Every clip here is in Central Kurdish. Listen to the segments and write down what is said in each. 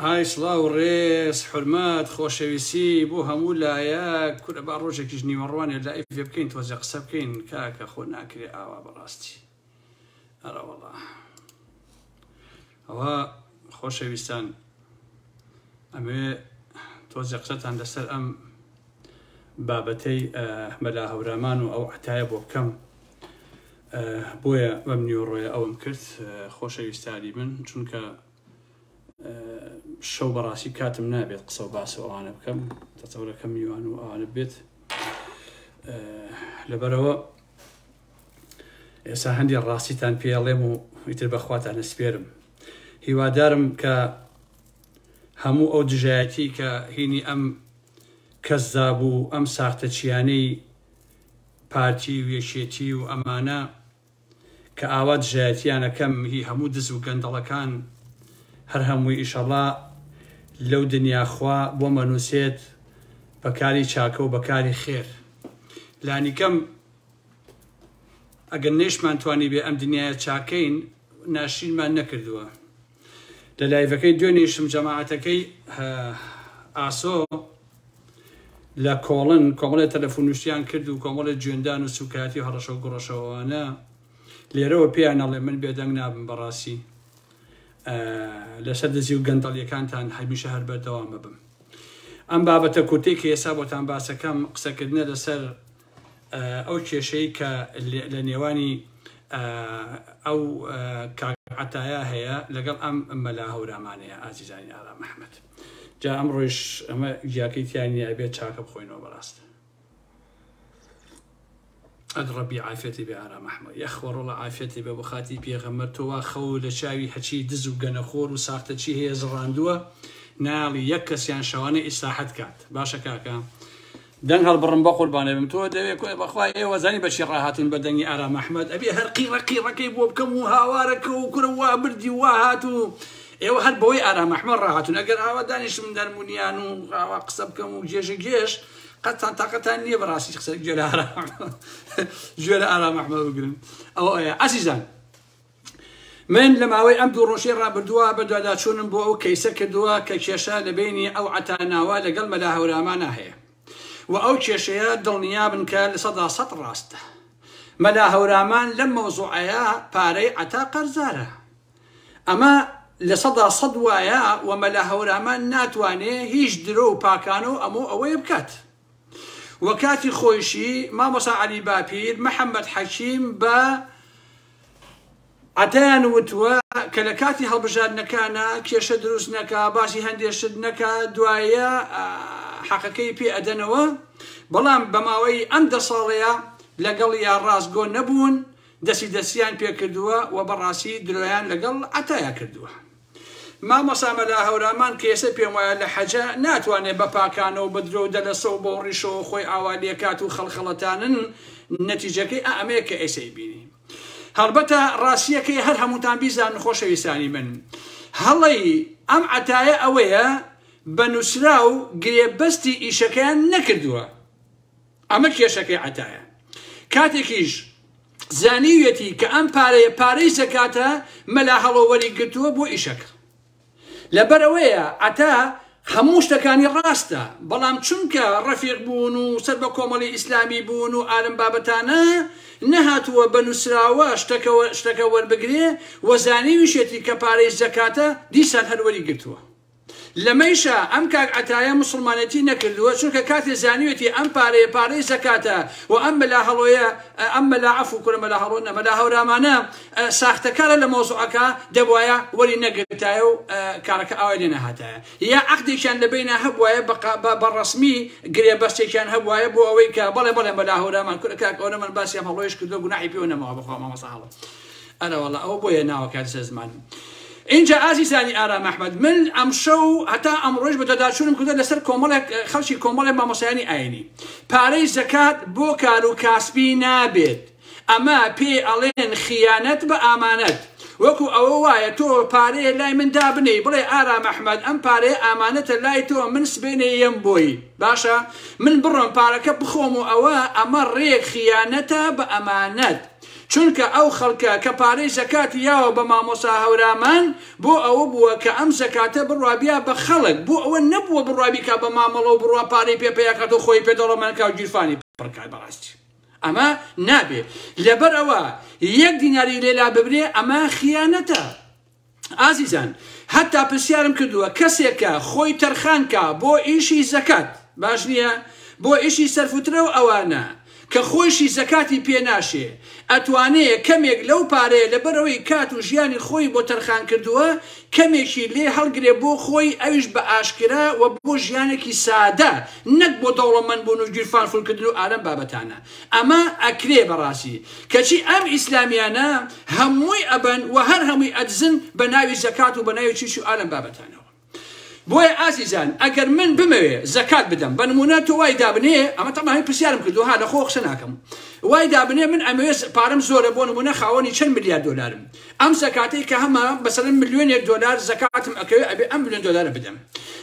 ئای سڵاو و ڕێز حورمەت خۆشەویستی بۆ هەموو لایەک کورە با ڕۆژێکیش نیوەڕوانێ لایڤێ بکەین تۆزێ قسە بکەین کاکە خۆ ناکرێ ئاوا بەڕاستی ئەرەوەڵا ئەوە خۆشەویستان ئەمێ تۆزێ قسەتان لەسەر ئەم بابەتەی مەلا هەورامان و ئەو عتایە بۆ بکەم بۆیە بەم نیوەڕۆیە ئەوم کرد خۆشەویستانی من چونکە شەو بەڕاستی کاتم نابێت قسە و باس و ئەوانە بکەم تەسەورەکەم میوان و ئەوانە بێت لەبەرەوە ئێستا هەندێک ڕاستیتان پێڵێم و ئیتر بەخواتان سپێرم هیوادارم کە هەموو ئەو دژایەتی کە هینی ئەم کەزاب و ئەم ساختەچیانەی پارتی و یەکێتی و ئەمانە کە ئاوا دژایەتیان ئەکەم هی هەموو دز و گەندەڵەکان هەر هەمووی ئیشەڵا لەو دنیا خوا بۆم ئەنوسێت بە کاری چاکە و بە کاری خێر لانیکەم ئەگەر نەیشمان توانیبێ ئەم دنیایە چاکەین ناشرینمان نەکردووە لە لایڤەکەی دوێنێشم جەماعەتەکەی ئاسۆ لە کۆڵن کۆمەڵێ تەلەفونوشتیان کرد و کۆمەڵێ جوێندان و سوکایەتی و هەڕەشە و گوڕەشەوانە لێرەوە پێیان ئەڵێ من بێدەنگ نابم بەڕاستی لەسەر دزی و گەندەڵیەکانتان هەمیشە هەر بەردەوام ببم ئەم بابەتە کورتەی کە ئێستا بۆتان باسەکەم قسەکردنە لەسەر ئەو کێشەی کە لە نێوانی ئەو کاک عەتایە هەیە لەگەڵ ئەم مەلا هەورامانەیە ئازیزانی ئارام ئەحمەد جا ئەمڕۆیش ئەمە گیاکەی تیا نییە ئەبێت چاکە بخۆینەوە بەڕاست ئەک ڕەبی عافیەتی بێ ئارام ئەحمەد یەخوە ڕۆڵە عافیەتی بێ بۆ خاتری پێغەمبەر تۆ وا خەو لە چاوی هەچی دز و گەنەخۆر و ساختەچی هەیە زڕاندووە ناڵی یەک کەسیان شەوانە ئیسراحەت کات باشە کاکە دەنگ هەڵبڕم بەقوربانێ بم تۆ دەوێ کۆ بەخوا ئێوە زانی بەچی ڕاهاتون بە دەنگی ئارام ئەحمەد ئەبێ هەر قیڕە قیڕەکەی بۆ بکەم و هاوارەکە و کورە وا بردی وا هات و ئێوە هەر بەوەی ئارام ئەحمەد ڕاهاتون ئەگەر ئاوا دانیشم نەرمونیان و ئاوا قسە بکەم و گێژە گێژ قەتان تاقەتان نییە بەڕاستی قسە گوێ لە ئارام گوێ لە ئارام ئەحمەد بگرن ئەوە ئەزیزان من لە ماوەی ئەم دوو ڕۆژەی ڕابردووە بەدواداچوونم بۆ ئەو کەیسە کردووە کە کێشە لە بەینی ئەو عەتا ناوە لەگەڵ مەلا هەورامانا هەیە و ئەو کێشەیە دڵنیابن کە 100% ڕاستە. مەلا هەورامان لەم مەوزوعەیا پارەی عەتا قەرزارە. ئەمە 100% وایە و مەلا هەورامان ناتوانێ هیچ درۆ و پاکانە و ئەمە و ئەوەیە بکات. و کاتی خۆیشی مامۆستا عەلی باپیر، محەمەد حەکیم بە عەتایان وتووە کە لە کاتی هەڵبژاردنەکانا کێشە دروست نەکا، باسی هەندێ شت نەکا، دوایە حەقەکەی پێ ئەدەنەوە، بەڵام بە ماوەی ئەم دە ساڵەیا لەگەڵیا ڕاستگۆ نەبوون، دەستی دەستیان پێ کردووە و بەڕاستی درۆیان لەگەڵ عەتایا کردووە. مامۆستا مەلا هەورامان کە ئێستا پێم وایە لە حەجە ناتوانێ بە پاکانە و بە درۆ و دەلەسە و بەو ڕیشەوە خۆی ئاوا لێکات و خەڵخەڵەتانن، نەتیجەکەی ئا ئەمەیە کە ئێستا ئەیبینی. هەڵبەتە ڕاستیەکەی هەر هەمووتان بیزانن خۆشەویستانی من هەڵەی ئەم عەتایە ئەوەیە بە نووسراو گرێبەستی ئیشەکەیان نەکردووە ئەمە کێشەکەی عەتایە کاتێکیش زانیویەتی کە ئەم پارەیە پارەی زەکاتە مەلا هەڵۆ وەری گرتووە بۆ ئیشەکە لەبەرئەوەیە عەتا هەموو شتەکانی ڕاستە بەڵام چونکە ڕەفیق بوون و سەر بە کۆمەڵی ئیسلامی بوون و ئالم بابەتانە نەهاتووە بە نووسراوە شتەکەوە شتەکە وەربگرێ و زانیویشێتی کە پارەی زەکاتە دیسان هەر وەری گرتووە لەمەیشا ئەم کاک عەتایە موسڵمانێتی نەکردووە چونکە کاتێ زانیوێتی ئەم پارەیە پارەی زەکاتە و ئەم مەلا هەڵۆیە ئەم مەلا عەفو کورە مەلا هەڵۆ نە مەلا هەورامانە ساختەکارە لە مەوزوعەکە دەبوایە وەری نەگرتایە و کارەکە ئاوای لێ نەهاتایە یا عەقدێکیان لە بەینا هەبوایە بە ڕەسمی گرێبەستێکیان هەبوایە بۆ ئەوەی کە بەڵێ بەڵێ مەلا هەورامان کورە کاک ئەوەنە من باسی ئەم هەڵۆیش کردووە گوناحی پێوە نەماوە بەخوا مامۆستا هەڵۆ ئەرەوەڵا ئەوە بۆیە ناوەکە لەسەر زمانم ئینجا ئازیزانی ئارام ئەحمەد من ئەمشەو هەتا ئەمڕۆیش بەدواداچوونم کردووە لەسەر کۆمەڵێک خەڵکی کۆمەڵێک مامۆستایانی ئاینی پارەی زەکات بۆ کار و کاسبی نابێت ئەمە پێی ئەڵێن خیانەت بە ئامانەت. وەکو ئەوە وایە تۆ پارەیە لای من دابنێی بڵێ ئارام ئەحمەد ئەم پارەیە ئامانەتە لای تۆ من سبەینێ یەم بۆی باشە من بڕۆم پارەکە بخۆم و ئەوە ئەمە ڕێک خیانەتە بە ئەمانەت. چونکە ئەو خەڵکە کە پارەی زەکاتی یاوە بە مامۆستا هەورامان بۆ ئەوە بووە کە ئەم زەکاتە بڕوا بیا بە خەڵک، بۆ ئەوە نەبووە بڕوا بیکا بە مامەڵە و بڕوا پارەی پێ پەیا کات و خۆی پێ دەوڵەمەند کا و گیرفانی پڕ کات. بەڕاستی ئەمە نابێ. لەبەر ئەوە یەک دیناری لێ لا ببرێ ئەمە خیانەتە. ئازیزان هەتا پرسیارم کردووە کەسێک کە خۆی تەرخان کا بۆ ئیشی زەکات باش نییە بۆ ئیشی سەرفوترە و ئەوانە کە خۆیشی زەکاتی پێ ناشێ ئەتوانێ کەمێک لەو پارەیە لەبەرئەوەی کات و ژیانی خۆی بۆ تەرخان کردووە کەمێکی لێ هەڵگرێ بۆ خۆی ئەویش بە ئاشکرا و بۆ ژیانێکی سادە نەک بۆ دەوڵەمەند بوون و گیرفان فولکردن و ئالەم بابەتانە ئەمە ئەکرێ بەڕاستی کەچی ئەم ئیسلامیانە هەمووی ئەبەن و هەر هەمووی ئەدزن بە ناوی زەکات و بە ناوی چیش و ئالەم بابەتانەوە. بۆیە ئازیزان ئەگەر من بمەوێ زەکات بدەم بە نمونە تۆ وای دابنێ ئەمە تەبعەن پرسیارم کردو ها لە خۆ قسە ناکەم وای دابنێ من ئەمەوێ پارەم زۆرە بۆ نمونە خاوەنی چەند ملیار دۆلارم ئەم زەکاتەی کە هەمە مەسەلەن ملیۆنێک دۆلار زەکاتم ئەکەوێ ئەبێ ئەم ملیۆن دۆلارە بدەم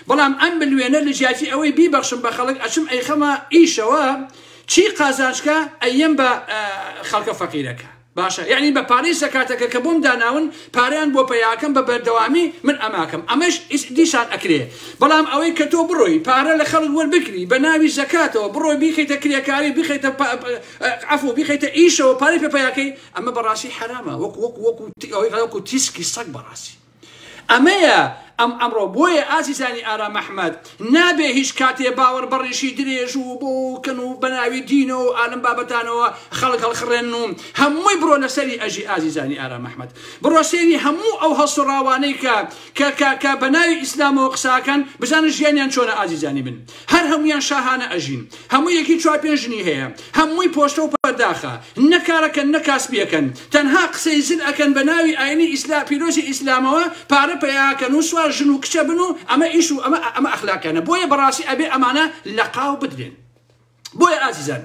بەڵام ئەم ملیۆنە لە جیاتی ئەوەی بیبەخشم بە خەڵک ئەچم ئەیخەمە ئیشەوە چی قازانجکە ئەیەم بە خەڵکە فەقیرەکە باشە یەعنی بە پارەی زەکاتەکە کە بۆم داناون پارەیان بۆ پەیاکەم بە بەردەوامی من ئەماکەم ئەمەش دیسان ئەکرێ بەڵام ئەوەی کە تۆ بڕۆی پارە لە خەڵک وەربگری بە ناوی زەکاتەوە بڕۆی بیخەیتە کرێکاری بیخەیتە عەفو بیخەیتە ئیشەوە پارەی پێ پەیاکەی ئەمە بەڕاستی حەرامە وەکو وەکو وەکو ئەوەی وەکو تیسکی سەگ بەڕاستی ئەمەیە ئەم ئەمڕۆ بۆیە ئازیزانی ئارام ئەحمەد نابێ هیچ کاتێ باوەڕ بە ڕیشی درێژ و بۆ کەن و بەناوی دینەوە و ئالم بابەتانەوە خەڵک هەڵخڕێن و هەمووی بڕۆ لەسەری ئەژی ئازیزانی ئارام ئەحمەد بڕۆ سێری هەموو ئەو هەڵسوڕاوانەی کە کە کە کە بەناوی ئیسلامەوە قساکەن بزانە ژیانیان چۆنە ئازیزانی من هەر هەموویان شاهانە ئەژین هەموو یەکی چوار پێنج ژنی هەیە هەمووی پۆشتە و پەرداخە نە کارەکەن نە کاسپیەکەن تەنها قسەی زل ئەکەن بە ناوی ئاینی ئیسلا پیرۆزی ئیسلامەوە پارە پەیاکەن و سوار ژن و کچە بن و ئەمە ئیش و ئەمە ئەمە ئەخلاقیانە بۆیە بەڕاستی ئەبێ ئەمانە لەقاو بدرێن بۆیە ئازیزان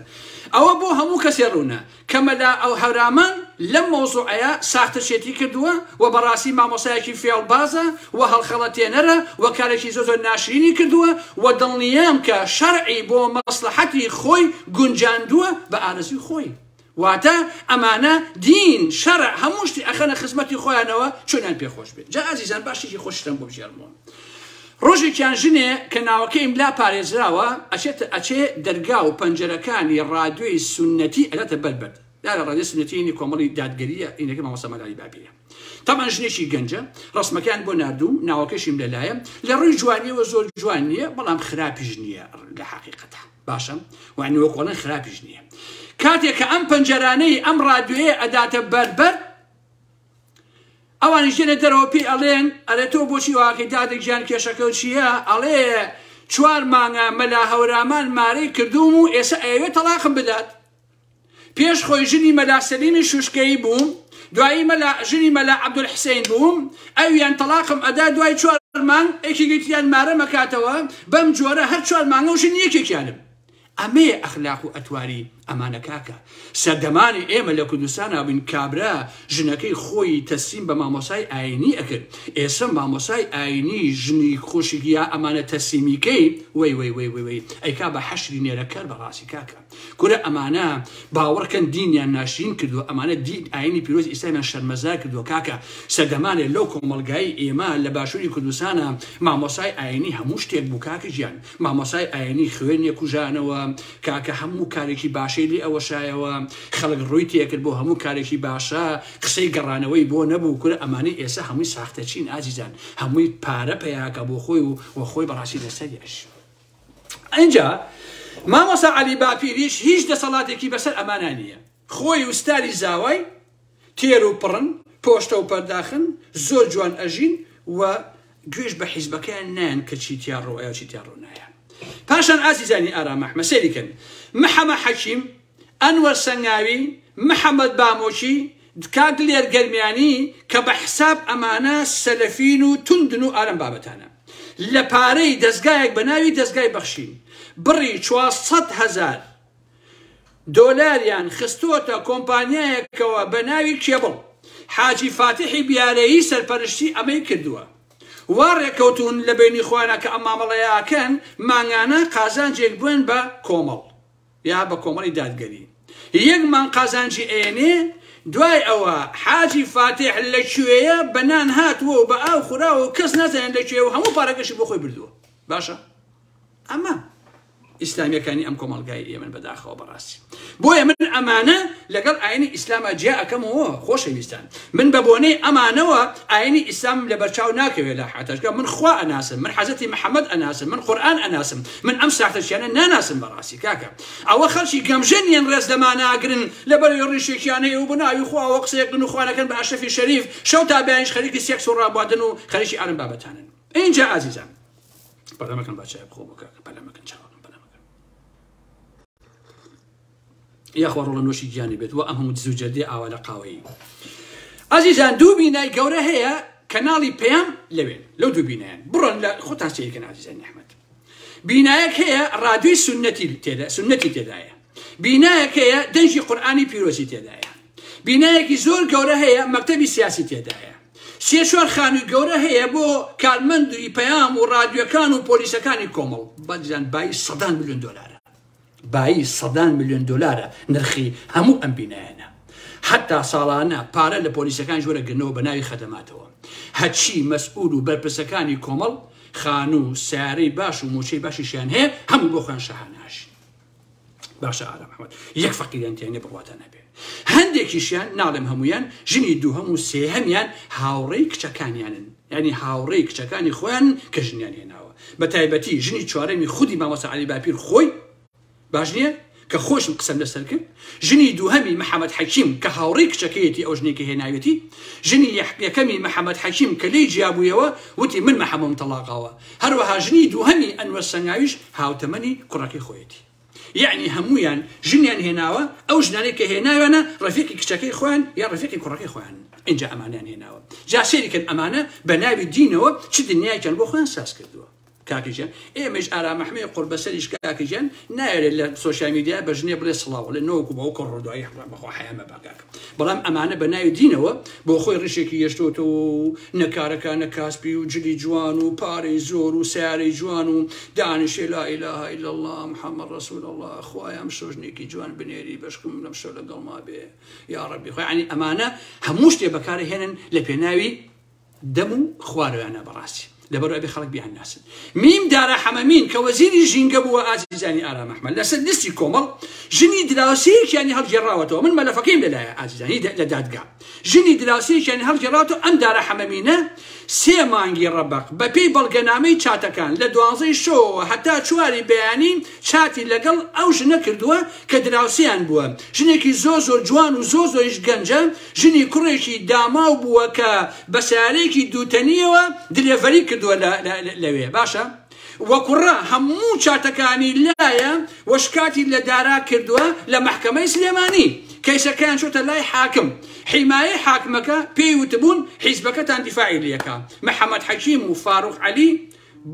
ئەوە بۆ هەموو کەسێ ڕوونە کە مەلا ئەو هەورامان لەم مەوزوعەیا ساختەچێتی کردووە و بەڕاستی مامۆستایەکی فێڵبازە و هەڵخەڵەتێنەرە و کارێکی زۆر زۆر ناشرینی کردووە و دڵنیام کە شەرعی بۆ مەسڵەحەتی خۆی گونجاندووە بە ئارەزووی خۆی واتە ئەمانە دین شەرع هەموو شتی ئەخەنە خزمەتی خۆیانەوە چۆنیان پێ خۆش بێت جا ئازیزان با شتێکی خۆشتان بۆ بگێڕمەوە ڕۆژێکیان ژنێ کە ناوەکەیم لا پارێزراوە ئەچێتە ئەچێ دەرگا و پەنجەرەکانی ڕادیۆی سوننەتی ئەداتە بەر بەرد دیارە ڕادیۆی سوننەتی هینی کۆمەڵی دادگەرییە هینەکەی مامۆستا مەلالی باپیرە تەبعەن ژنێکی گەنجە ڕەسمەکەیان بۆ ناردووم ناوەکەشیم لەلایە لە ڕووی جوانیەوە زۆر جوان نییە بەڵام خراپیش نییە لە حەقیقەتە باشە وانی وەکۆڵێن خراپیش نییە کاتێک کە ئەم پەنجەرانەی ئەم ڕادیۆیە ئەداتە بەر بەر ئەوانیش دێنە دەرەوە پێی ئەڵێن ئەرێ تۆ بۆچی واکەی دادە گیان کێشەکە چییە؟ ئەڵێ چوار مانگە مەلا هەورامان مارەی کردووم و ئێسە ئەیەوێ تەڵاقم بدات. پێش خۆی ژنی مەلا سەلیمی شوشکەیی بووم، دوایی مەلا ژنی مەلا عەبدولحسین بووم، ئەویان تەڵاقم ئەدا دوای چوار مانگ یەکێکی تریان مارەم ئەکاتەوە، بەم جۆرە هەر چوار مانگە و ژنی یەکێکیانم. ئەمەیە ئەخلاق و ئەتواری ئەمانە کاکە. سەردەمانی ئێمە لە کوردستانا بووین کابرا ژنەکەی خۆی تەسلیم بە مامۆسای ئاینی ئەکرد ئێسە مامۆسای ئاینی ژنی خۆشی یا ئەمانە تەسلیمی کەی وەی وەی وەی وەی وەی ئەیکا بە حەشری نێرەکەر بەڕاستی کاکە کورە ئەمانە باوەڕکەن دینیان ناشرین کردووە ئەمانە دین ئاینی پیرۆزی ئیسلامیان شەرمەزار کردووە کاکە سەردەمانێ لەو کۆمەڵگای ئێمە لە باشوری کوردستانا مامۆسای ئاینی هەموو شتێک بوو کاکە گیان مامۆسای ئاینی خوێنێ کوژانەوە کاکە هەموو کارێکی باشەی لێ ئەوەشایەوە خەڵک ڕووی تێکرد بۆ هەموو کارێکی باشە قسەی گەڕانەوەی بۆ نەبوو کورە ئەمانەی ئێسە هەمووی ساختەچین ئازیزان هەمووی پارە پەیاکە بۆ خۆی و وە خۆی بەڕاستی لەسەری ئەژی ئینجا مامۆسا عەلی باپیریش هیچ دەسەڵاتێکی بەسەر ئەمانە نییە خۆی و ستاری زاوای تێر و پڕن، پۆشتە و پەرداخن، زۆر جوان ئەژین و گوێش بە حیزبەکەیان نایەن کە چی تیا ڕوو ئەیا و چی تیا ڕوو نایە. پاشان ئازیزانی ئارام ئەحمە سەیری کەن محەمە حەکیم، ئەنوەر سەنگاوی، محەمەد بامۆکی، کاک دلێر گەرمیانی کە بە حساب ئەمانە سەلەفین و توندن و ئالەم بابەتانە لە پارەی دەزگایەک بە ناوی دەزگای بەخشین بڕی 400 هەزار دۆلاریان خستۆتە کۆمپانیایەکەوە بە ناوی کێبڵ. حاجی فاتیحی بیارەیی سەرپەرشتی ئەمەی کردووە. وا ڕێکەوتوون لە بەینی خۆیانا کە ئەم مامەڵەیە ئەکەن، مانگانە قازانجێک بوێن بە کۆمەڵ یا بە کۆمەڵی دادگەری. یەک مانگ قازانجی ئەیەنێ، دوای ئەوە حاجی فاتیح لە کوێیە بە نان هاتووە و بە ئاو خوراوە و کەس نازانێت لە کوێیە و هەموو پارەکەشی بۆ خۆی بردووە. باشە ئەمە ئیسلامیەکانی ئەم کۆمەڵگای ئێمەن بەداخەوە بەڕاستی. بۆیە من ئەمانە لەگەڵ ئاینی ئیسلاما جیا ئەکەمەوە خۆشەویستان. من بە بۆنەی ئەمانەوە ئاینی ئیسلامم لەبەرچاو ناکەوێت لا حەتاشکە من خوا ئەناسم، من حەزرەتی محەمەد ئەناسم، من قورئان ئەناسم، من ئەم ساختەچیانە ناناسم بەڕاستی کاکە ئەوە خەڵکی گەمژە نیەن ڕێز لەمانە ئەگرن لەبەرەوەی ڕیشێکیان هەیە و بە ناوی خواوە قسەیەکن و خوانەکەن بە ئەشرەفی شەریف شەو تا بەیانیش خەریکی سێکس و ڕابواردن و خەریکی ئارم بابەتانن ئینجا ئازیزان پەلەمەکەن با چای بخۆم کاکە پەلەمەکەن چاوەکەم پەلەمەکەن یاخوا ڕۆڵە نۆشی گیانی بێت و ئەم هەموو دز و جەردێ ئاوا لە قاوەیی ئازیزان دوو بینای گەورە هەیە کەناڵی پەیام لەوێن لەو دوو بینایان بڕۆن لە خۆتان سەیرکەن ئازیزان ئەحمەد بینایەک هەیە ڕادیۆی سوننەتی تێدا سوننەتی تێدایە بینایەک هەیە دەنگی قورئانی پیرۆزی تێدایە بینایەکی زۆر گەورە هەیە مەکتەبی سیاسی تێدایە سێ چوار خانووی گەورە هەیە بۆ کارمەندی پەیام و ڕادیۆکان و پۆلیسەکانی کۆمەڵ بەجان بایی سەدان میلیۆن دۆلارە بایی سەدان ملیۆن دۆلارە نرخی هەموو ئەم بینایانە. حەتا ساڵانە پارە لە پۆلیسەکانیش وەرەگرنەوە بە ناوی خەدەماتەوە. هەرچی مەسئول و بەرپرسەکانی کۆمەڵ خانوو و سەیارەی باش و موچەی باشیشیان هەیە هەموو بۆ خۆیان شاهانە ئەژین. باشە ئارام ئەحمەد یەک فەقیریان تیا نیە بڕواتان هەبێ. هەندێکیشیان ناڵێم هەموویان ژنی دووهەم و سێهەمیان هاوڕێی کچەکانیانن یانی هاوڕێی کچەکانی خۆیانن کە ژنیان هێناوە. بە تایبەتی ژنی چوارەمی خودی مامۆستا عەلی باپیر خۆی باش نییە کە خۆشم قسەم لەسەر کرد ژنی دووهەمی محەمەد حەکیم کە هاوڕێی کچەکەیەتی ئەو ژنەی کە هێناوێتی ژنی یەکەمی محەمەد حەکیم کە لێی جیابوویەوە وتی من مەحەمەم تەڵاقاوە هەروەها ژنی دووهەمی ئەنوەر سەنگاویش هاوتەمەنی کوڕەکەی خۆیەتی یەعنی هەموویان ژنیان هێناوە، ئەو ژنانەی کە هێناویانە ڕەفیقی کچەکەی خۆیان یا ڕەفیقی کوڕەکەی خۆیانن، ئینجا ئەمانەیان هێناوە. جا سەیری کەن ئەمانە بە ناوی دینەوە چ دنیایەکیان بۆ خۆیان ساز کردووە. کاکە گیان ئێمەیش ئارام ئەحمەی قوڕبەسەریش کاکە گیان نایەوێت لە social media بە ژنێ بڵێ سڵاو ئەڵێ نەوەکو بەو کوڕ دوایی بەخوا حەیا مەبە کاکە. بەڵام ئەمانە بە ناوی دینەوە بۆ خۆی ڕیشێکی یەشتۆتەوە و نە کارەکە نە کاسپی و جلی جوان و پارەی زۆر و سیارەی جوان و دانیشێ لا اله الا الله محمد رسول الله خوایە ئەم شۆژنێکی جوان بنێری بەشکم لەم شەو لەگەڵما بێ یا ڕەبی خۆی عنی ئەمانە هەموو شتێ بەکارهێنن لە پێناوی دەم و خوارەوەیانە بەڕاستی لەبەر ئەبێ خەڵک بیان ناسن میم دارا حەمەمین کە وەزیری ژینگە بووە ئازیزانی ئارام ئەحمەد لەسەر لیستی کۆمەڵ ژنی دراوسێیەکیانی هەڵگێڕاوەتەوە من مەلەفەکەیم لەلایە ئازیزانی لە دادگا ژنی دراوسێیەکیانی هەڵگێڕاوەتەوە ئەم دارا حەمەمینە سێ مانگی ڕەبەق بەپێی بەڵگەنامەی چاتەکان لە دوانزەی شەوەوە هەتا چواری بەیانی چاتی لەگەڵ ئەو ژنە کردووە کە دراوسێیان بووە ژنێکی زۆر زۆر جوان و زۆر زۆریش گەنجە ژنی کوڕێکی داماو بووە کە بە سەیارەیەکی دووتەنیەوە delivery کردووە لەوێ باشە وە کوڕە هەموو چاتەکانی لایە وە شکاتی لە دارا کردووە لە مەحکەمەی سلێمانی کەیسەکەیان چۆتە لای حاکم حیمایەی حاکمەکە پێی وتبوون حیزبەکەتان دیفاعی لێکا محەمەد حەکیم و فاروق عەلی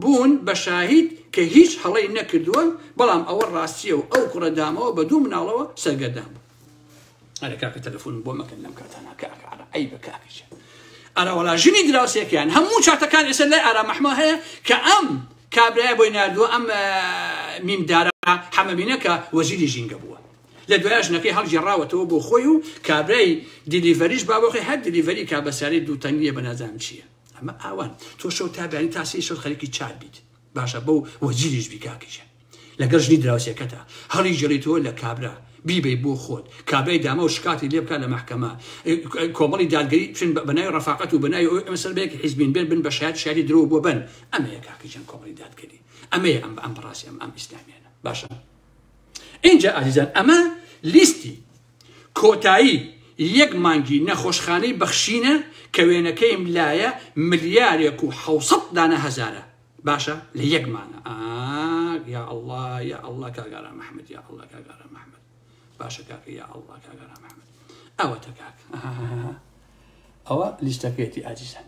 بوون بە شاهید کە هیچ هەڵەی نەکردووە بەڵام ئەوە ڕاستیە و ئەو کوڕە دامەوە بە دوو مناڵەوە سەرگەردان بوو. ئەرێ کاکە تەلەفۆنم بۆ مەکەن لەم کاتانە کاکە ئەرە عەیبە کاکە گیان ئەرە وەڵا ژنی دراوسێکیان هەموو چاتەکان ئێستا لای ئارام ئەحمە هەیە کە ئەم کابرایە بۆی ناردووە ئەم میمدارە حەمەمینە کە وەزیری ژینگە بووە لە دوای ژنەکەی هەڵگێڕاوەتەوە بۆ خۆی و کابرای delivery ش با بۆ خۆی هەر delivery کا بە سیارەی دوو تەنگیە بە نازانم چییە ئەمە ئاوان تۆ شەو تا بەیانی تا سێی شەو خەریکی چات بیت باشە بەو وەزیریش بی کاکە گیان لەگەڵ ژنی دراوسێکەتا هەڵی گێڕیتەوە لە کابرا بیبەی بۆ خۆت کابرای داماو شکاتی لێ بکا لە مەحکەمە کۆمەڵی دادگەری بچن بە ناوی ڕەفاقەت و بە ناوی ئەوەی ئەمە سەر بە یەک حیزبین بێن بن بە شایەت شایەتی درۆ بۆ بەن ئەمەیە کاکە گیان کۆمەڵی دادگەری ئەمەیە ئەم ئەم بەڕاستی ئەم ئەم ئیسلامیانە باشە ئینجا ئازیزان ئەمە لیستی کۆتایی یەک مانگی نەخۆشخانەی بەخشینە کە وێنەکەیم لایە ملیارێک و حەوسەد دانە هەزارە باشە لە یەک مانگە ئا یا اللە یا اللە کاک ئارام ئەحمەد یا اللە کاک ئارام ئەحمەد باشە کاکە یا اللە کاک ئارام ئەحمەد ئەوەتە کاک ئەوە لیستەکەیەتی ئازیزان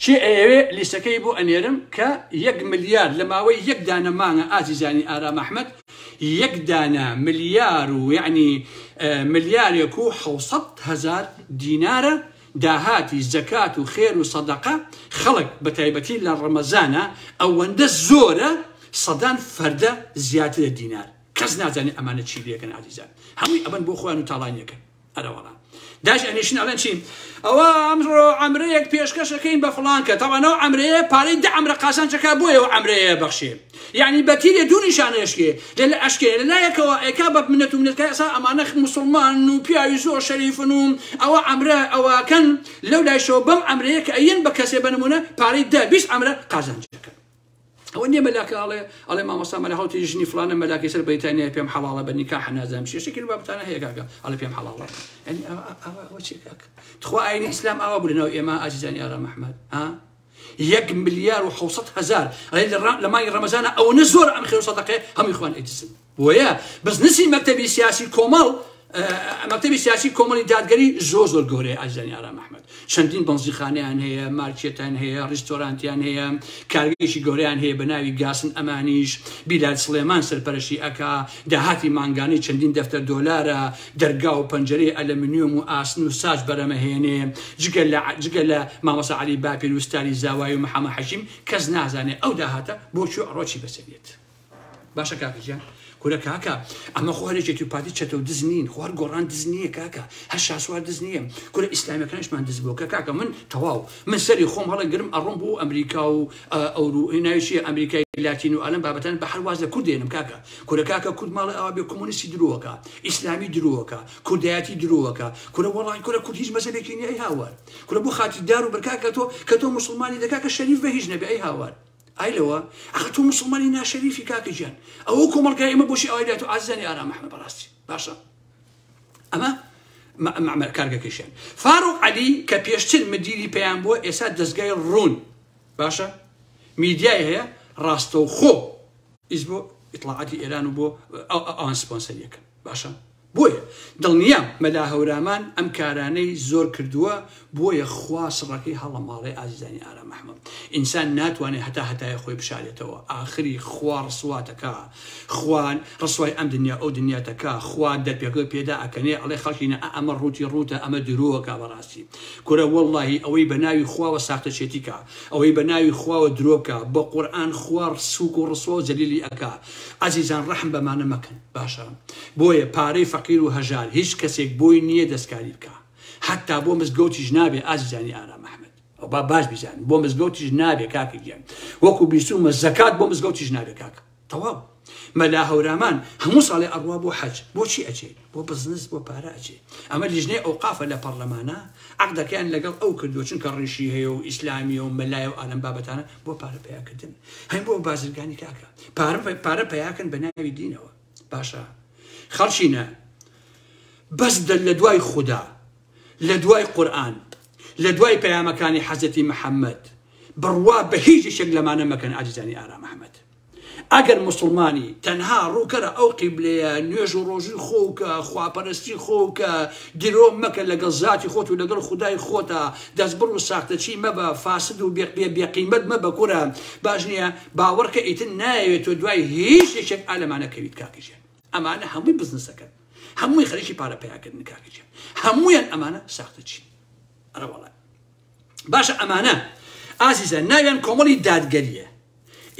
چێ ئەیەوێ لیستەکەی بۆ ئەنێرم کە یەک ملیار لە ماوەی یەک دانە مانگە ئازیزانی ئارام ئەحمەد یەک دانە ملیار و یعنی ملیارێک و حوسەد هەزار دینارە داهاتی زەکات و خێر و سەدەقە خەڵک بەتایبەتی لە ڕەمەزانا ئەوەندە زۆرە سەدان فەردە زیاترە دینار کەس نازانێ ئەمانە چی لێکەن ئازیزان هەمووی ئەبەن بۆ خۆیان و تاڵانیەکەن ئەرەوەڵا. داش ئەنیشن ئەڵێن چی ئەوە ئەمڕۆ عەمرەیەک پێشکەش ئەکەین بە فڵان کە تەبعەن ئەو عەمرەیە پارەی دە عەمرە قازانجەکە بۆیە ئەو عەمرەیە بەخشێ یعنی بە تیرێ دوو نیشانە ئەشکێ لە لە ئەشکێ لە لایەکەوە ئەیکا بە منەت و منەت کە ئێستا ئەمانە موسڵمان و پیاوی زۆر شەریفن و ئەوە عەمرە ئەوەکەن لەو لایشەوە بەم عەمرەیە کە ئەیەن بە کەسێ بە نمونە پارەی دە 20 عەمرە قازانج دەکەن. ئەوە نییە مەلاکە ئەڵێ ئەڵێ مامۆستا مەلا هەڵتی ژنی فلانە مەلاکەی سەر بەریتانیای پێم حەڵاڵە بە نیکاح نازانم چیە شتێکی لەو بابەتانە هەیە کاکە ئەڵێ پێم حەڵاڵە یعنی ئەوە چیە کاکە تخوا ئاینی ئیسلام ئاوا بوو لەناو ئێمە ئازیزانی ئارام ئەحمەد ها یەک ملیار و حوسەد هەزار ئەڵێ لە مانگی ڕەمەزانە ئەوەنە زۆر ئەم خێر و سەدەقەیە هەمووی خوان ئەیدزن بۆیە بزنسی مەکتەبی سیاسی کۆمەڵ مەکتەبی سیاسی کۆمەڵی دادگەری زۆر زۆر گەورەیە ئازیزانی ئارام ئەحمەد چەندین بەنزیخانەیان هەیە مارکێتیان هەیە ڕیستۆرانتیان هەیە کارگەیەکی گەورەیان هەیە بە ناوی گاسن ئەمانیش بیلال سڵێمان سەرپەرشتی ئەکا داهاتی مانگانەی چەندین دەفتەر دۆلارە دەرگا و پەنجەرەی ئەلەمنیۆم و ئاسن و ساج بەرەمەهێنێ جگە لە جگە لە مامۆستا عەلی باپیر و ستاری زاوای و محەمە حەکیم کەس نازانێ ئەو داهاتە بۆ کوێ ئەڕۆ چی بەسەر دێت. باشە کاکە گیان کورە کاکە ئەمە خۆ هەر یەکێتی و پارتی چەتە و دز نین خۆ هەر گۆڕان دز نییە کاکە هەر شاسوار دز نییە کورە ئیسلامیەکانیشمان دز بووە کە کاکە من تەواو من سەری خۆم هەڵەگرم ئەڕۆم بۆ ئەمریکا و ئەورو ناوی چییە ئەمریکای لاتین و ئەلەم بابەتان بە هەر واز لە کورد دێنم کاکە کورە کاکە کورد ماڵێ ئاوا بێ کۆمۆنیستی درۆکە ئیسلامی درۆکە کوردایەتی درۆکە کورە وەڵای کورە کورد هیچ مەزەبێکی نییە ئەی هاوار کورە بۆ خاتی دار و بەرکاکە تۆ کە تۆ موسڵمانی دەکاکە شەریف بە هیچ نەبێ ئەی هاوار ئای لەوە ئەخە تۆ موسڵمانی ناشەریفی کاکە گیان ئەوە کۆمەڵگای ئێمە بۆچی ئەوای لات و ئازیزانی ئارام ئەحمەد بەڕاستی باشە ئەمە معمەر کارگەکەشیان فاروق عەلی کە پێشتر مدیری پەیام بووە ئێستا دەستگای ڕوون باشە میدیای هەیە ڕاستەوخۆ ئیس بۆ ئیتڵاعاتی ئێران و بۆ ئەوان سپۆنسەریەکەن باشە بۆیە دڵنیام مەلا هەورامان ئەم کارانەی زۆر کردووە بۆیە خوا سڕەکەی هەڵەماڵێ ئازیزانی ئارام ئەحمەد ئینسان ناتوانێ هەتا هەتایە خۆی بشارێتەوە ئاخری خوا ڕسواتەکا خوا ڕسوای ئەم دنیا ئەو دنیاتەکا خوا دەرپێکەوەی پێدا ئەکەنێ ئەڵێ خەڵکینە ئە ئەمە ڕووتی ڕووتە ئەمە درۆکا بەڕاستی کورە وەڵڵاهی ئەوەی بە ناوی خواوە ساختەچێتی کا ئەوەی بە ناوی خواوە درۆ بکا بە قورئان خوا سوک و ڕسوا و زەلیلی ئەکا ئەزیزان ڕەحم بەمانە مەکەن باشە بۆیە پارەی فەقیر و هەژار هیچ کەسێک بۆی نییە دەستکاری بکا حەتا بۆ مزگەوتیش نابێ ئازیزانی ئارام ئەحمەد ئەو با باش بیزانن بۆ مزگەوتیش نابێ کاکە گیان وەکو بیستومە زەکات بۆ مزگەوتیش نابێ کاکە تەواو مەلا هەورامان هەموو ساڵێ ئەڕوا بۆ حەج بۆچی ئەچێ بۆ بزنس بۆ پارە ئەچێ ئەمە لیژنەی ئەوقافە لە پەڕلەمانە عەقدەکەیان لەگەڵ ئەو کردووە چونکە ڕیشی هەیە و ئیسلامیە و مەلایە و ئالەم بابەتانە بۆ پارە پەیاکردن هەم بۆ بازرگانی کاکە پارە پارە پەیاکەن بە ناوی دینەوە باشە خەڵکینە بەس دە لە دوای خودا لە دوای قورئان لە دوای پەیامەکانی حەزرەتی محەممەد بڕوا بە هیچ یەکێک لەمانە مەکەن ئازیزانی ئارام ئەحمەد ئەگەر موسڵمانی تەنها ڕووکەرە ئەو قیبلەیە نوێژ و ڕۆژووی خۆوکە خواپەرستی خۆوکە درۆ مەکە لەگەڵ زاتی خۆت و لەگەڵ خودای خۆتا دەستبڕ و ساختەچی مەبە فاسد و بێ بێ قیمەت مەبە کورە باش نییە باوەڕکە ئیتر نایەوێت تۆ دوای هیچ یەکێک ئا لەمانە کەویت کاکە گیان ئەمانە هەمووی بزنسەکەن هەمووی خەریکی پارە پەیاکردن کاکە گیان هەموویان ئەمانە ساختەچین ئەرە وەڵا باشە ئەمانە ئازیزان ناویان کۆمەڵی دادگەریە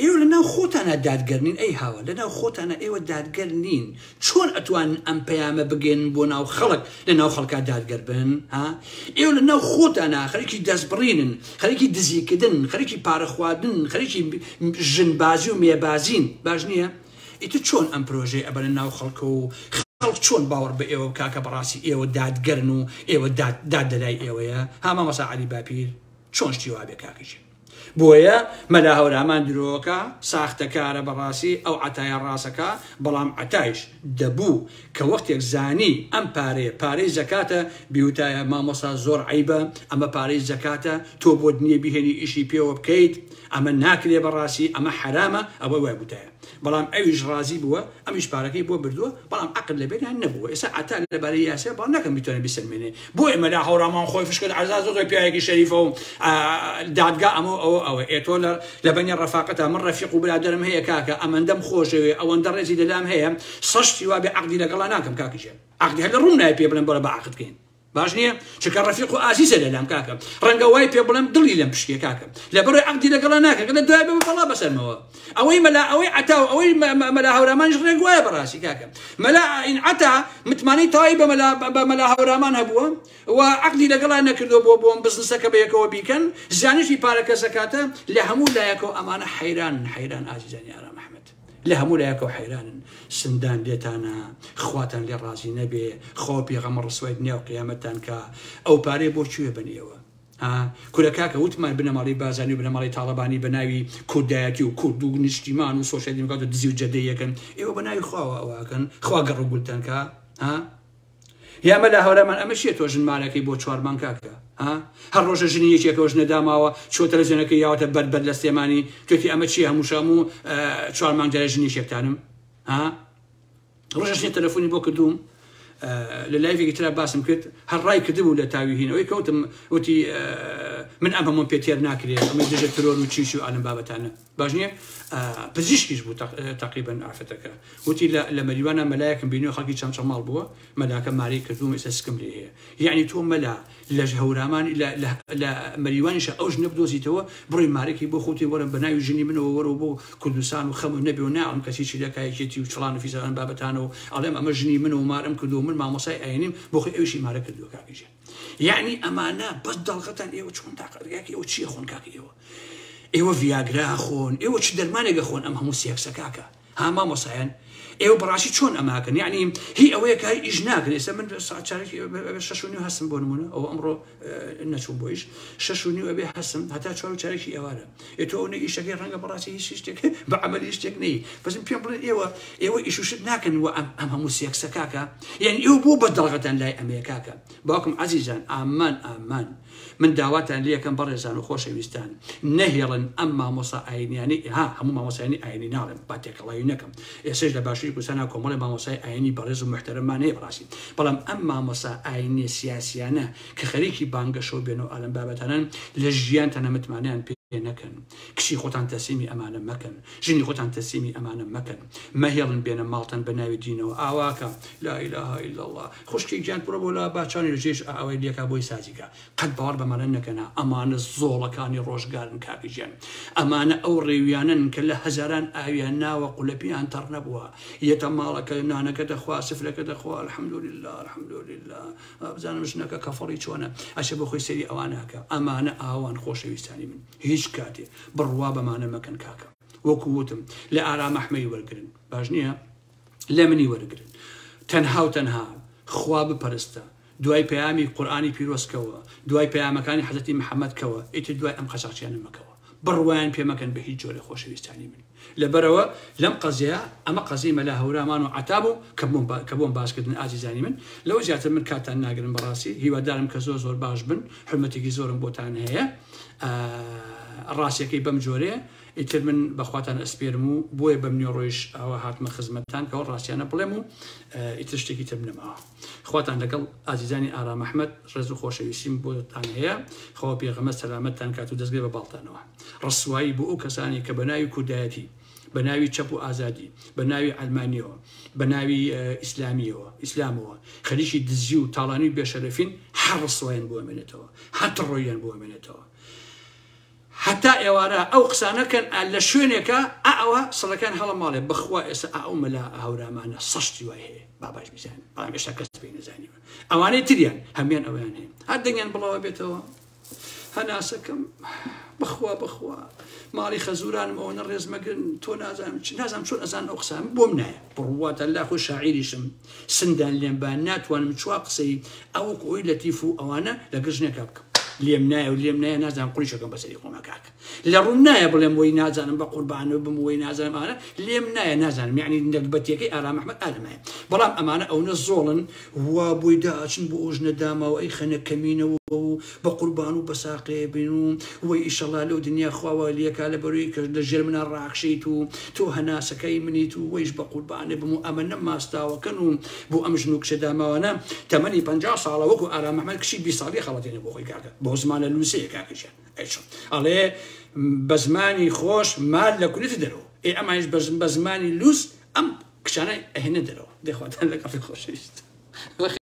ئێوە لە ناو خۆتانا دادگەر نین ئەی هاوار لە ناو خۆتانا ئێوە دادگەر نین چۆن ئەتوانن ئەم پەیامە بگەێنن بۆ ناو خەڵک لە ناو خەڵکا دادگەر بن ها ئێوە لە ناو خۆتانا خەریکی دەستبڕینن خەریکی دزیکردن خەریکی پارە خواردن خەریکی ژنبازی و مێبازین باش نییە ئیتر چۆن ئەم پرۆژەی ئەبەنە ناو خەڵکە و خەڵک چۆن باوەڕ بە ئێوە بکا کە بەڕاستی ئێوە دادگەرن و ئێوە داد داد لەلای ئێوەیە ها مامۆستا عەلی باپیر چۆن شتی وابێ کاکە گیان بۆیە مەلا هەورامان درۆکە ساختەکارە بەڕاستی ئەو عەتایە ڕاستەکا بەڵام عەتایش دەبوو کە وەختێک زانی ئەم پارەیە پارەی زەکاتە بیوتایە مامۆستا زۆر عەیبە ئەمە پارەی زەکاتە تۆ بۆت نیە بیهێنی ئیشی پێوە بکەیت ئەمە ناکرێ بەڕاستی ئەمە حەرامە ئەوە وای بوتایە بەڵام ئەویش ڕازی بووە ئەمیش پارەکەی بۆ بردووە بەڵام عەقل لە بێنیان نەبووە ئێستا عەتا لەبارەی یاسای باڵ ناکەم بیتوانێ بیسەلمێنێ بۆیە مەلا هەورامان خۆی فش کرد عەزا زۆر زۆر پیاوێکی شەریفە و دادگا ئەمە و ئەوە ئەوە ئێ تۆ لە لە بەنی ڕەفاقەتا من ڕەفیق و برادەرم هەیە کاکە ئەمەندەم خۆشەوێ ئەوەندە ڕێزی لەلام هەیە سەشتی وابێ عەقدی لەگەڵا ناکەم کاکە گیان عەقدی هەر لە ڕووم نایە پێ بڵێم بەڵێ با عەقد کەین. باش نییە چونکە ڕەفیق و ئازیزە لەلام کاکە ڕەنگە وای پێ بڵێم دڵی لەم پشکێ کاکە لەبەرەوەی عەقدی لەگەڵا ناکە لە دوای بە بەڵا بەسەرمەوە ئەوەی مەلا ئەوەی عەتا و ئەوەی مەلا هەورامانیش ڕێک وایە بەڕاستی کاکە مەلا ئین عەتا متمانەی تەواوی بە مەلا بە مەلا هەورامان هەبووە و عەقدی لەگەڵا نەکردووە بۆ بۆم بزنسەکە بە یەکەوە بیکەن زیانیشی پارە کەسەکاتە لە هەموو لایەکەوە ئەمانە حەیرانن حەیران ئازیزانی ئارام ئەحمەد لە هەموو لایەکەوە حەیرانن سندان لێتانە خواتان لێ ڕازی نەبێ خوا و پێغەمبەر ڕسوای دنیا و قیامەتتان کا ئەو پارەیە بۆ کوێ بن ئێوە ها کورە کاکە وتمان بنەماڵەی بازانی و بنەماڵەی تاڵەبانی بە ناوی کوردایەتی و کورد و نیشتیمان و سۆسیال دیموکرات و دزی و جەردەی یەکەن ئێوە بە ناوی خواوە ئەوەکەن خوا گەڕ و گولتان کا ها یا مەلا هەورامان ئەمە چیە تۆ ژن مارەکەی بۆ چوار مانگ کاکە ها هەر ڕۆژە ژنی یەکێکەوە ژنە داماوە چۆ تەلەزیۆنەکەی یاوەتە بەر بەر لە سلێمانی توێتی ئەمە چیە هەموو شەم و چوار مانگ جارێ ژنی یەکێکتانم ها ڕۆژە ژنێ تەلەفۆنی بۆ کردووم لە لایڤێکی ترا باسم کرد هەر ڕای کردبوو لە تاوی هینەوەی کەوتم وتی من ئەم هەموو پێ تێر ناکرێ ئەمە دژە ترۆر و چیش و ئالم بابەتانە باش نییە پزیشکیش بوو تقریبا ئافرەتەکە وتی لە مەریوانە مەلایەکم بینیوە خەڵکی چەمچەماڵ بووە مەلاکە مارەی کردووم ئێستا سکم لێ هەیە یعنی تۆ مەلا لە هەورامان لە مەریوانیشە ئەو ژنە بدۆزیتەوە بڕۆی مارەکی بۆ خۆتی وەرە بە ناوی ژنی منەوە وەرەوە بۆ کوردستان و خەم و نەبێ و ناڵم کەسی چی لە یەکێتی و چڵان و فیزان بابەتانە و ئەڵێم ئەمە ژنی منە و مارم کردو من مامۆسای ئاینیم بۆ خۆی ئەویشی مارە کردووە کاکە گیان یعنی ئەمانە بەس دەڵغەتان ئێوە چۆن تاقەت ئێوە چیە خۆن کاکە ئێوە ئێوە ڤیاگرا خۆن ئێوە چ دەرمانێک ئەخۆن ئەم هەموو سێکسە کاکە ها مامۆسایان ئێوە بەڕاستی چۆن ئەماکەن یعنی هی ئەوەیە کە ئیش ناکەن ئێستا من ساعت چارێکی ئەبێ 6:30 هەستم بۆ نمونە ئەوە ئەمڕۆ نەچووم بۆ ئیش 6:30 ئەبێ هەستم هەتا چوار و چارێکی ئێوارە ئێ تۆ ئەو ئیشەکەی ڕەنگە بەڕاستی هیچ شتێک بە عەمەلی شتێک نەی بەس پێم بڵێن ئێوە ئێوە ئیش و شت ناکەن و ئەم ئەم هەموو سێکسە کاکە یعنی ئێوە بۆ بە دەڵغەتان لای ئەمەیە کاکە باوکم عەزیزان ئامان ئامان من داواتان لێکەم بەڕێزان و خۆشەویستان نەهێڵن ئەم مامۆستا ئاینیانەی ها هەموو مامۆستایانی ئاینی ناڵێم با تێکەڵاوی نەکەم ئێستاش لە باشوری کوردستانا کۆمەڵێ مامۆستای ئاینی بەڕێز و موحتەرەممان هەیە بەڕاستی بەڵام ئەم مامۆستا ئاینیە سیاسیانە کە خەریکی بانگەشە و بێنە و ئالەم بابەتانەن لە ژیانتانە متمانەیان پێ نەکەن کچی خۆتان تەسلیمی ئەمانە مەکەن ژنی خۆتان تەسلیمی ئەمانە مەکەن مەهێڵن بێنە ماڵتان بە ناوی دینەوە ئاواکە لا اله الا الله خوشکی گیان بڕۆ بۆ لا باچانی لە جێش ئاوای لێکا بۆی سازیکە قەت باوەڕ بەمانە نەکەن ئەمانە زۆڵەکانی ڕۆژگارن کاکە گیان ئەمانە ئەو ڕێویانەن کە لە هەزاران ئاویان ناوە قولەپیان تەڕ نەبووە یەتە ماڵەکە نانەکە دەخوا سفرەکە دەخوا الحمدلله الحمدلله بزانم ژنەکە کەفەڵی چۆنە ئەچێ بۆ خۆی سەیری ئەوانەکە ئەمانە ئاوان خۆشەویستانی من هیچ کاتێ بڕوا بەمانە مەکەن کاکە وەکو وتم لە ئارام ئەحمەی وەرگرن باش نییە لە منی وەرگرن تەنها و تەنها خوا بپەرستە دوای پەیامی قورئانی پیرۆز کەوە دوای پەیامەکانی حەزرەتی محەمەد کەوە ئیتر دوای ئەم قەچاخچیانە مەکەوە بڕوایان پێ مەکەن بە هیچ جۆرێ خۆشەویستانی من لەبەرەوە لەم قەزیە ئەمە قەزیەی مەلا هەورامان و عەتا بوو کە بۆم کە بۆم باس کردن ئازیزانی من لەوە زیاتر من کاتتان ناگرم بەڕاستی هیوادارم کە زۆر زۆر باش بن حورمەتێکی زۆرم بۆتان هەیە ڕاستیەکەی بەم جۆرەیە ئیتر من بەخواتان ئەسپێرم و بۆیە بەم نیوەڕۆیش ئاوا هاتمە خزمەتتان کەەوە ڕاستیانە بڵێم و ئیتر شتێکی ترم نەماوە خواتان لەگەڵ ئازیزانی ئارام ئەحمەد ڕێز و خۆشەویستیم بۆتان هەیە خوا پێغەمبەر سەلامەتتان کات و دەستگرێ بە باڵتانەوە ڕسوایی بۆ ئەو کەسانی کە بە ناوی کوردایەتی بە ناوی چەپ و ئازادی بە ناوی عەلمانیەوە بە ناوی ئیسلامیەوە ئیسلامەوە خەریکی دزی و تاڵانی و بێشەرەفین هەر ڕسوایان بۆ ئەمێنێتەوە هەر تڕۆیان بۆ ئەمێنێتەوە هەتا ئێوارە ئەو قسانە کەن ئا لە شوێنێکا ئا ئەوە سڵەکان هەڵەماڵێ بەخوا ئێستا ئا ئەو مەلا هەورامانە سەشتی وای هەیە با باش بیزانن بەڵام ئێستا کەس پێی نەزانیوە ئەوانەی تریان هەمیان ئەویان هەیە هەر دەنگیان بڵاوە بێتەوە هەناسەکەم بەخوا بەخوا ماڵی خەزورانم ئەوەنە ڕێز مەگرن تۆ نازانم چ نازانم چۆن ئەزان ئەو قسان بۆم نایە بڕواتە لا خۆی شاعیریشم سندان لێم با ناتوانم چوار قسەی ئەوەکو ئەوی لەتیف و ئەوانە لە گژنێکا بکەم لێم نایە و لێم نایە نازانم قوریشەکەم بەسەری خۆمە کاک لە ڕووم نایە بڵێم وەی نازانم بە قوربانە بم وەی نازانم ئەوانە لێم نایە نازانم یعنی نەگبەتیەکەی ئارام ئەحمەد ئالەمایە بەڵام ئەمانە ئەونە زۆڵن وا بۆی داچن بۆ ئەو ژنە داماوە ئەی خەنە کەمینەوە و بە قوربان و بەساقێ بن و وەی ئیشەڵا لەو دنیا خوا وا لێکا لە بەرۆی کە لە ژێر منا ڕاکشێیت و تۆ هەناسەکەی منیت و وەیش بە قوربانێ بم و ئەمەنە ماستاوەکەن و بۆ ئەم ژن و کچە داماوانە تەمەنی 50 ساڵە وەکو ئارام ئەحمەد کچی 20 ساڵی خەڵەتێنێ بۆ خۆی کاکە بەو زمانە لووسەیە کاکە گیان ئەی چۆن ئەڵێ بە زمانی خۆش مار لە کونێتە دەرەوە ئێ ئەمانیش بە زمانی لووس ئەم کچانە ئەهێنە دەرەوە دەخواتان لەگەڵ خۆشەویست.